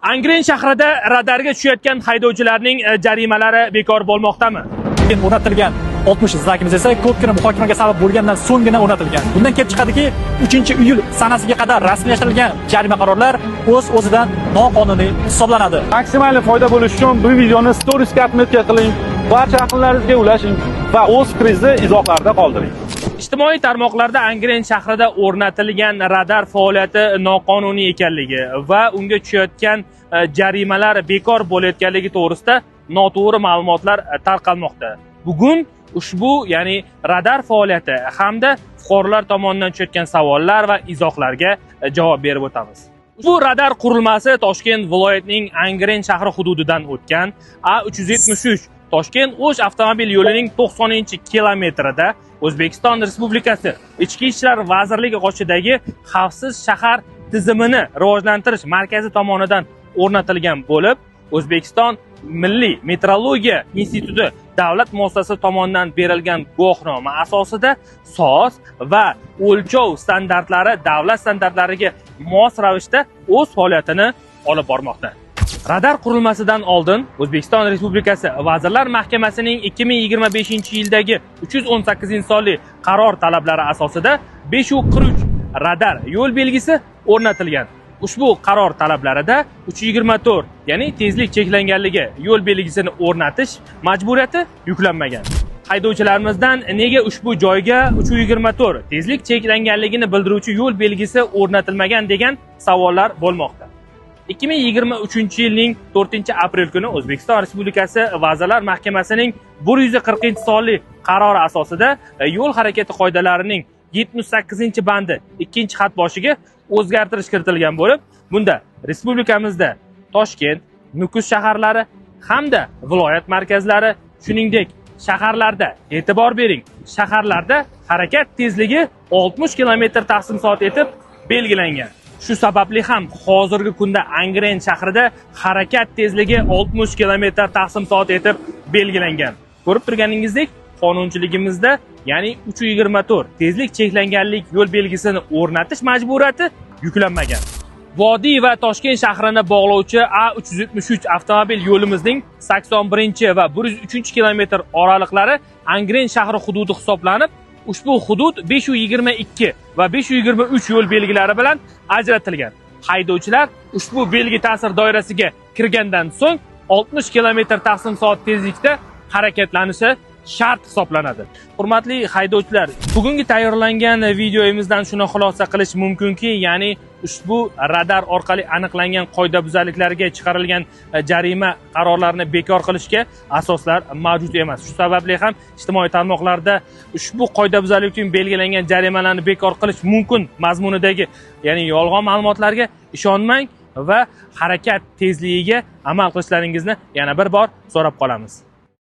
Angren shahrida radarga tushayotgan haydovchilarning jarimalari bekor bo'lmoqdami? Keyin o'rnatilgan 60 знак imiz esa ko'pgina muhokamaga sabab bo'lgandan so'nggina o'rnatilgan. Bundan kelib chiqadiki, 3-iyul sanasiga qadar rasmiylashtirilgan jarima qarorlar o'z o'zidan noqonuniy hisoblanadi. Maksimal foyda bo'lishi uchun bu videoni storiesga отметка qiling, barcha yaqinlaringizga ulashing va o'z fikringizni izohlarda qoldiring. Ijtimoiy tarmoqlarda Angren shahrida o'rnatilgan radar faoliyati noqonuniy ekanligi va unga tushayotgan jarimalar bekor bo'layotganligi to'g'risida noto'g'ri ma'lumotlar tarqalmoqda. Bugun ushbu, ya'ni radar faoliyati hamda fuqarolar tomonidan tushayotgan savollar va izohlarga javob berib o'tamiz. Bu radar qurilmasi Toshkent viloyatining Angren shahri hududidan o'tgan A373 Toshkent O'sh avtomobil yo'lining 90-kilometrida O'zbekiston Respublikasi Ichki ishlar vazirligi qoshidagi xavfsiz shahar tizimini rivojlantirish markazi tomonidan o'rnatilgan bo'lib, O'zbekiston Milliy metrologiya instituti davlat muassasasi tomonidan berilgan guvohnoma asosida soz va o'lchov standartlari davlat standartlariga mos ravishda o'z faoliyatini olib bormoqda. Radar qurilmasidan oldin O'zbekiston Respublikasi Vazirlar Mahkamasining 2025-yildagi 318-sonli qaror talablari asosida 543 radar yo'l belgisi o'rnatilgan. Ushbu qaror talablarida 324, ya'ni tezlik cheklanganligi yo'l belgisini o'rnatish majburiyati yuklanmagan. Haydovchilarimizdan nega ushbu joyga 324 tezlik cheklanganligini bildiruvchi yo'l belgisi o'rnatilmagan degan savollar bo'lmoqda. 2023 yilning 4 aprel kuni O'zbekiston Respublikasi Vazirlar Mahkamasining 140-sonli qarori asosida yo'l harakati qoidalarining 78 bandi ikkinchi xat boshiga o'zgartirish kiritilgan bo'lib, bunda respublikamizda Toshkent, Nukus shaharlari hamda viloyat markazlari, shuningdek shaharlarda, e'tibor bering, shaharlarda harakat tezligi 60 km taqsim soat etib belgilangan. Shu sababli ham hozirgi kunda Angren shahrida harakat tezligi 60 km taqsim soat etib belgilangan. Ko'rib turganingizdek, qonunchiligimizda, ya'ni 324 tezlik cheklanganlik yo'l belgisini o'rnatish majburiyati yuklanmagan. Vodiy va Toshkent shahrini bog'lovchi A373 avtomobil yo'limizning 81 va 103 kilometr oraliqlari Angren shahri hududi hisoblanib, ushbu hudud 522 va 523 yo'l belgilari bilan ajratilgan. Haydovchilar ushbu belgi ta'sir doirasiga kirgandan so'ng 60 km taqsim soat tezlikda harakatlanishi shart hisoblanadi. Hurmatli haydovchilar, bugungi tayyorlangan videomizdan shuni xulosa qilish mumkinki, ya'ni ushbu radar orqali aniqlangan qoidabuzarliklarga chiqarilgan jarima qarorlarini bekor qilishga asoslar mavjud emas. Shu sababli ham ijtimoiy tarmoqlarda ushbu qoidabuzarlik uchun belgilangan jarimalarni bekor qilish mumkin mazmunidagi, ya'ni yolg'on ma'lumotlarga ishonmang va harakat tezligiga amal qilishlaringizni yana bir bor so'rab qolamiz.